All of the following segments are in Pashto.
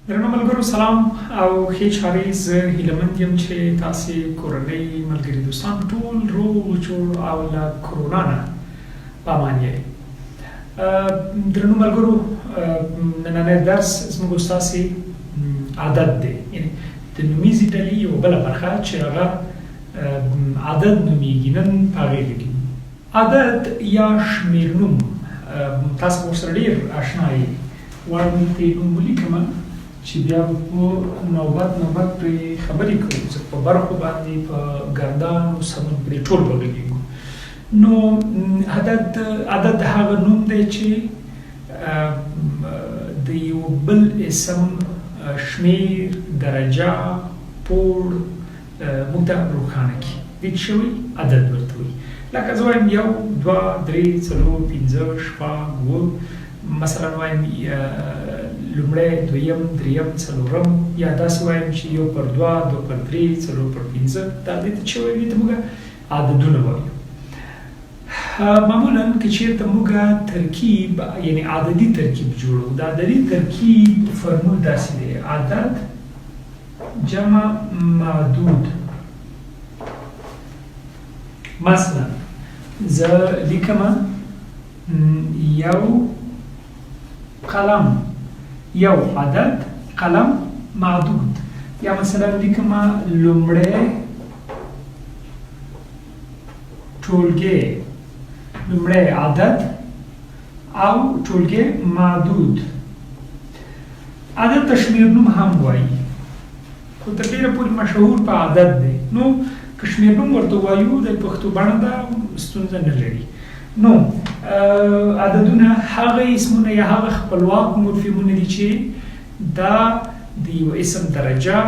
درنو ملګرو سلام او ښې چارې. زه هیله مند یم چې تاسې کورنۍ، ملګري، دوستان ټول روغ جوړ او له کرونا نه په امان یئ. درنو ملګرو، نننی درس زموږ او ستاسې عدد دی، یعنی د نومیزې ډلې یوه بله برخه چې هغه عدد نومیږي، نن په هغې غږیږو. عدد یا شمېرنوم تاسو به ورسره ډېر اشنا یئ. غواړم دلته یې نوم ولیکم چې بیا به په نوبت نوبت پرې خبرې کوو، ځکه په برخو باندې، په ګردان او سمون، په دې ټول به غږېږو. نو عدد هغه نوم دی چې د یو بل اسم شمېر، درجه، پوړ موږ ته روښانه کړي. دې څه شی وایي؟ عدد ورته وایي. لکه زه وایم 1، 2، 3، 4، 5، 6، 7، مثلا وایم لومړی، دویم، دریم، څلورم، یا داسې وایم چې 1 پر 2، 2 پر 3، 4 پر 5. دا دې ته څه وایو؟ دې ته موږ عددونه وایو. معمولا که چیرته موږ ترکیب، یعنی عددي ترکیب جوړو، د عددي ترکیب فرمول داسې دی: عدد جمع معدود. مثلا زه لیکم یو قلم، یو عدد، قلم معدود. یا مثلا لیکم لومړی ټولګی، لومړی عدد او ټولګی معدود. عدد ته شمېرنوم هم وایي، خو تر ډېره پورې مشهور په عدد دی. نو که شمېرنوم ورته وایو، د پښتو بڼه ده، ستونزه نه لري. نو عددونه هغه اسمونه یا هغه خپلواک مورفیمونه دي چې دا د یو اسم درجه،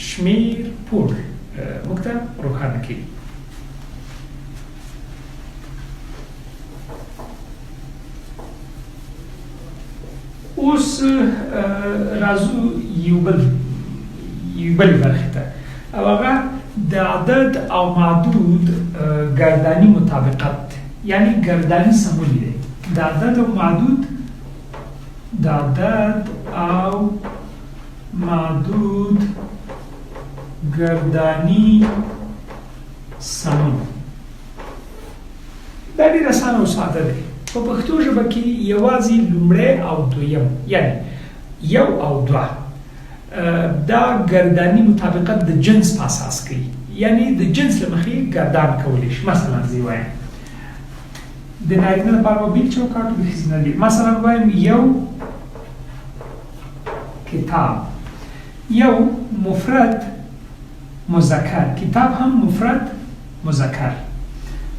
شمېر، پوړ موږ ته روښانه کوي. اوس راځو یو بل برخې ته، او هغه د عدد او معدود ګرداني مطابقت، یعنی ګرداني سمون دی. د عدد او معدود، د عدد او معدود ګرداني سمون دا ډېر اسانه او ساده دی. په پښتو ژبه کې یوازې لومړی او دویم، یعنی 1 او 2، دا ګرداني مطابقت د جنس په اساس کوي، یعنی د جنس له مخې ګردان کولی شي. مثلا زه وایم د نارینه لپاره به بېل چوکاټ، د ښځینه بېل. مثلا وایم یو کتاب، یو مفرد مذکر، کتاب هم مفرد مذکر.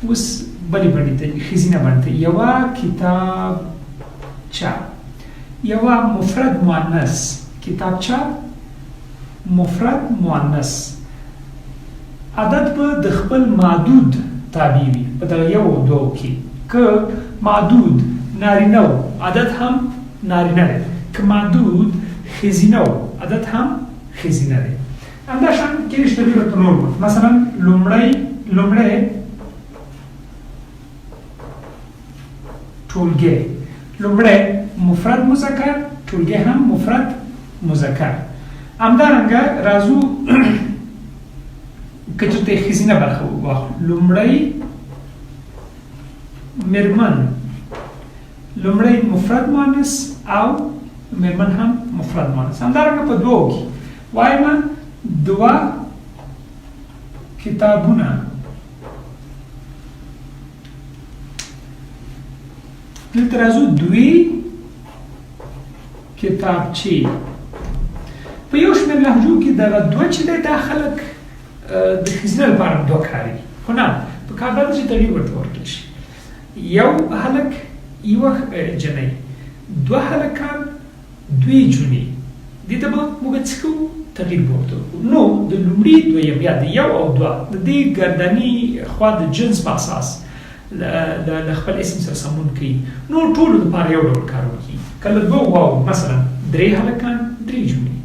اوس بلې بڼې ته، ښځینه بڼې ته: یوه کتابچه، یوه مفرد مؤنث، کتابچه مفرد مؤنث. عدد به د خپل معدود تابع وي. په دغه یو او دوو کې که معدود نارینه و، عدد هم نارینه دی. که معدود ښځینه و، عدد هم ښځینه دی. همداشان کېدای شي تغییر ورته نور وکړو. مثلا لومړی ټولګی، لومړی مفرد مذکر، ټولګی هم مفرد مذکر. همدارنګه راځو که چېرته ښځینه برخه واخلو: لومړی میرمن، لومړی مفرد مؤنث او میرمن هم مفرد مؤنث. همدارنګه په دوو کې وایم دوه کتابونه، دلته راځو دوې کتابچې. په یو شمېر لهجو کې دغه دوه چې دی، دا خلک د ښځینه لپاره هم دوه کاروي، خو نه، په کار دا ده چې تغییر ورته ورکړل شي: یو هلک، یوه جنۍ، دوه هلکان، دوې جونې. دې ته به موږ څه کوو؟ تغییر به ورته وکړو. نو د لومړي، دویم یا د یو او دوه د دې ګرداني خوا د جنس په اساس له خپل اسم سره سمون کوي، نو ټولو لپاره یو ډول کارول کېږي. که له دوو واو، مثلا درې هلکان، درې جونې،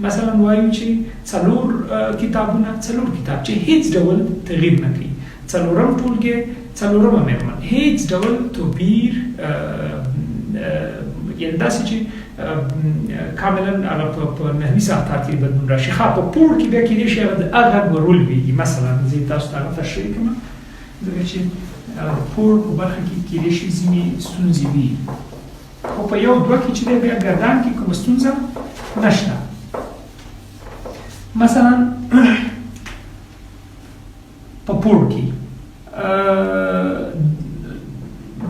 مثلا وایو چې څلور کتابونه، څلور کتابچې، هیڅ ډول تغییر نه کوي. څلورم ټولګی، څلورمه مېرمن، هیڅ ډول توپیر یعنی داسې چې کاملا هغه په نحوي ساختار کې بدلون راشي. ښه، په پوړ کې بیا کېدای شي هغه د غږ ورولوېږي. مثلا زه یې تاسو ته هغه تشریح کړم، ځکه چې د پوړ په برخه کې کېدای شي ځینې ستونزې وي، خو په یو دوه کې چې دی بیا ګردان کې کومه ستونزه نشته. مثلا په پوړ کې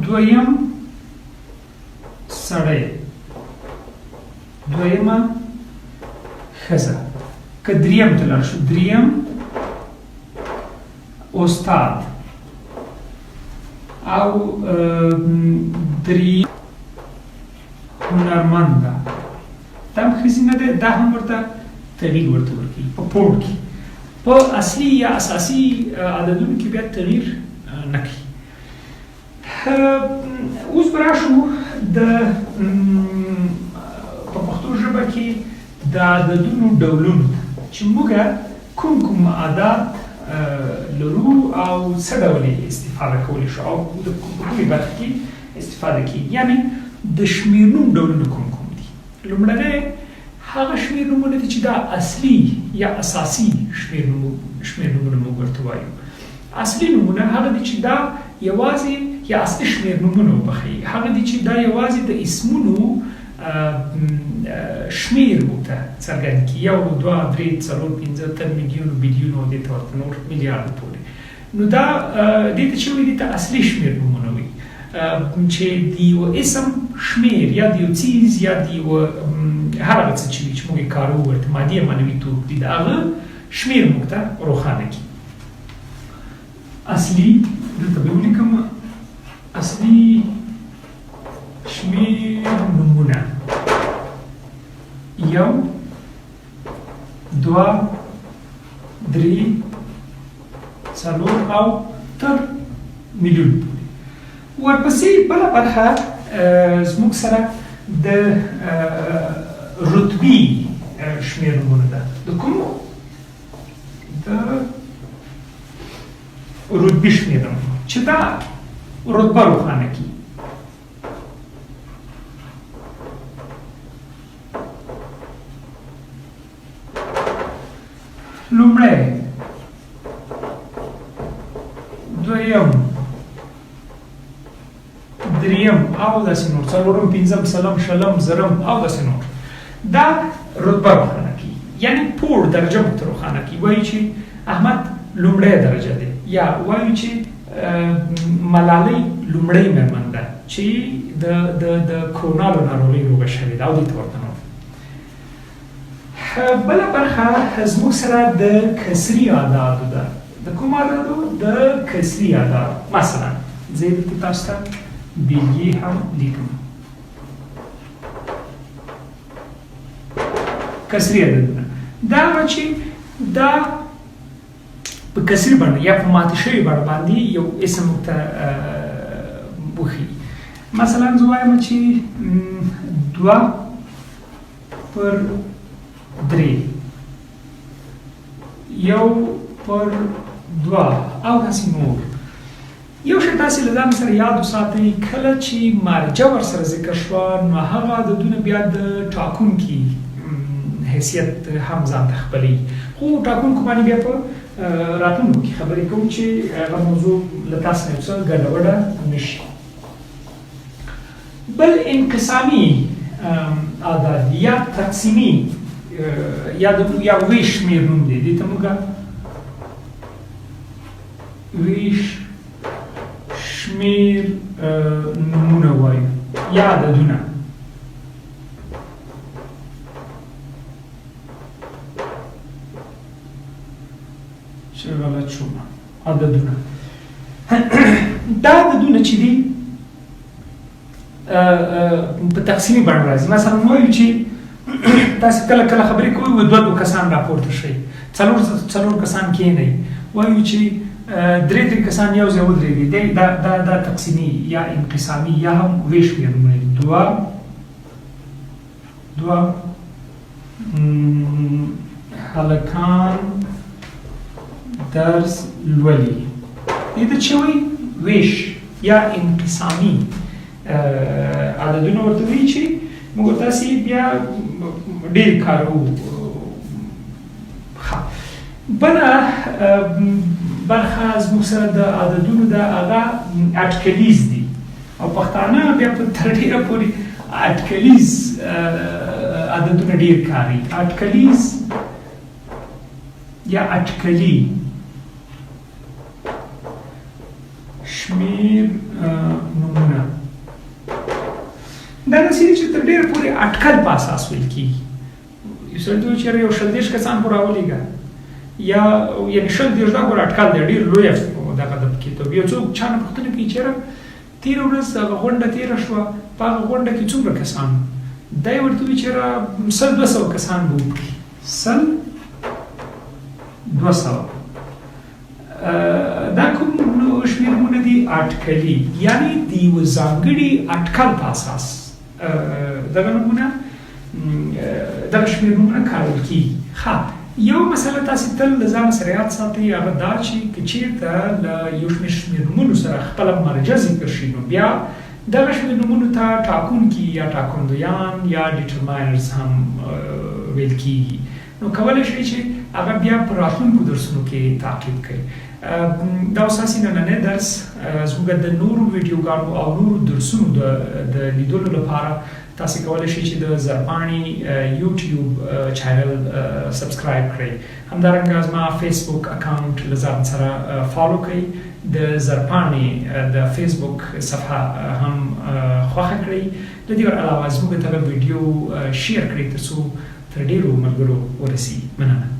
دویم سړی، دویمه ښځه، که دریم ته لاړ شو، دریم استاد او دریم هنرمند ده، دا هم ښځینه ده، دا هم ورته تغییر ورته ورکوي په پوړ کې. په اصلي یا اساسي عددونو کې بیا تغییر نه کوي. اوس به راشو د په پښتو ژبه کې د عددونو ډولونو ته، چې موږ کوم کوم عادات لرو او څه ډول یې استفاده کولی شو او د کومې برخې کې استفاده کیږي. یعنی د شمېرنوم ډولونه کوم کوم دي. لومړنی هغه شمېر نومونه دي چې دا اصلي یا اساسي شمېر نومونه موږ ورته وایو. اصلي نومونه هغه دي چې دا یوازې، یا اصلي شمېر نومونه وبخښئ، هغه دي چې دا یوازې د اسمونو شمېر موږ ته څرګند کړي، یو، دوه، درې، څلور، پنځه، تر میلیونو، بیلیونو او دې ته ورته نور میلیارډو پورې. نو دا دې ته چې وایي، دې ته اصلي شمېر نومونه وایي، چې د یو اسم شمېر یا د یو څیز یا د یو هر هغه څه چې وي چې موږ یې کاروو ورته، مادي یا معنوي توک دي، د هغه شمېر موږ ته روښانه کړي. اصلي، دلته به ولیکم، اصلي شمېر نومونه یو، دوه، درې، څلور او تر میلیون پورې. ورپسې بله برخه زموږ سره د رتبي شمېر نومونه ده. د کومو؟ د رتبي شمېر نومونه چې دا رتبه روښانه کړي. لومړی، دویم، دریم او داسې نور، څلورم، پنځم، سلم، شلم، زرم او داسې نور. دا رتبه روښانه کوي، یعنی پوړ، درجه موږ ته روښانه کوي. وایي چې احمد لومړی درجه دی، یا وایي چې ملالۍ لومړۍ مېرمن ده چې د د د کرونا له ناروغۍ روغه شوې ده او دې ته ورته نور. بله برخه زموږ سره د کسري اعدادو ده. د کوم اعدادو؟ د کسري اعدادو. مثلا زه یې دلته تاسو ته بېلګې هم لیکم. کسري عددونه دا هغه چې دا په کسري بڼه یا په ماتې شوې بڼه باندې یو اسم موږ ته وښيي. مثلا زه وایم چې 2 پر 3، 1 پر 2 او داسې نور. یو شی تاسې له ځان سره یاد وساتئ، کله چې مرجع ورسره ذکر شوه نو هغه عددونه بیا د ټاکونکي حیثیت هم ځان ته خپلوي. خو ټاکونکو باندې بیا په راتلونکو کې خبرې کوم چې هغه موضوع له تاسو نه یو څه ګډه وډه نشي. بل انقسامي اعداد یا تقسیمي یا د یا ویش شمېر نوم دی. دې ته موږ ویش شمېر نومونه وایو یا عددونه. چې غلط شوم، عددونه. دا عددونه چې دي په تقسیمي بڼه راځي. مثلا وایو چې تاسو کله کله خبرې کوئ، دوه دوه کسان راپورته شئ، څلور څلور کسان کېنئ، وایو چې درې درې کسان یو ځای ودرېږي. دا دا دا تقسیمي یا انقسامي یا هم ویش شمېرونه دي. دوه دوه هلکان درس لولي، دې ته چې وایي ویش یا انقسامي عددونه ورته وایي چې موږ تاسو بیا ډیر کارو. ښه، بله برخه زموږ سره د عددونو ده، هغه اټکلیز دي، او پښتانه بیا په تر ډېره پورې اټکلیز عددونه ډیر کاري. اټکلیز یا اټکلي شمیر نمونه دا داسې دي چې تر ډېره پورې اټکل په اساس ویل کېږي. یو سړی ته وایي چې یو 20 30 کسان خو راولېږه، یا یعنې 20 30 دا ګوره اټکل دی، ډېر لوی دغه ده پکې. ته یو څوک چا نه پوښتنه کوي چې یاره تېره ورځ هغه غونډه تېره شوه، په هغه غونډه کې څومره کسان؟ دی ورته وایي چې یاره 100 200 کسان به وکړي، 100 200. دا کوم شمېرونه دي؟ اټکلي، یعنی د یوه ځانګړي اټکل په اساس دغه نمونه دغه شمېر نومونه کارول کېږي. ښه، یو مسله تاسو تل له ځان سره یاد ساتئ، هغه دا چې که چیرته له یو شمېر شمېرنومونو سره خپله مرجع ذکر شي، نو بیا دغه شمېرنومونو ته ټاکونکي یا ټاکندویان یا ډیټرماینرز هم ویل کېږي. نو کولی شئ چې هغه بیا په راتلونکو درسونو کې تعقیب کړئ. دا اوس تاسې نننی درس. زموږ د نورو ویډیوګانو او نورو درسونو د لیدلو لپاره تاسو کولی شئ چې د زرپاڼې یوټیوب چینل سبسکرایب کړئ، همدارنګه زما فیسبوک اکاونټ له ځان سره فالو کړئ، د زرپاڼې د فیسبوک صفحه هم خوښه کړئ. له دې علاوه زموږ دغه ویډیو شیر کړئ ترڅو تر ډیرو ملګرو ورسي. مننه.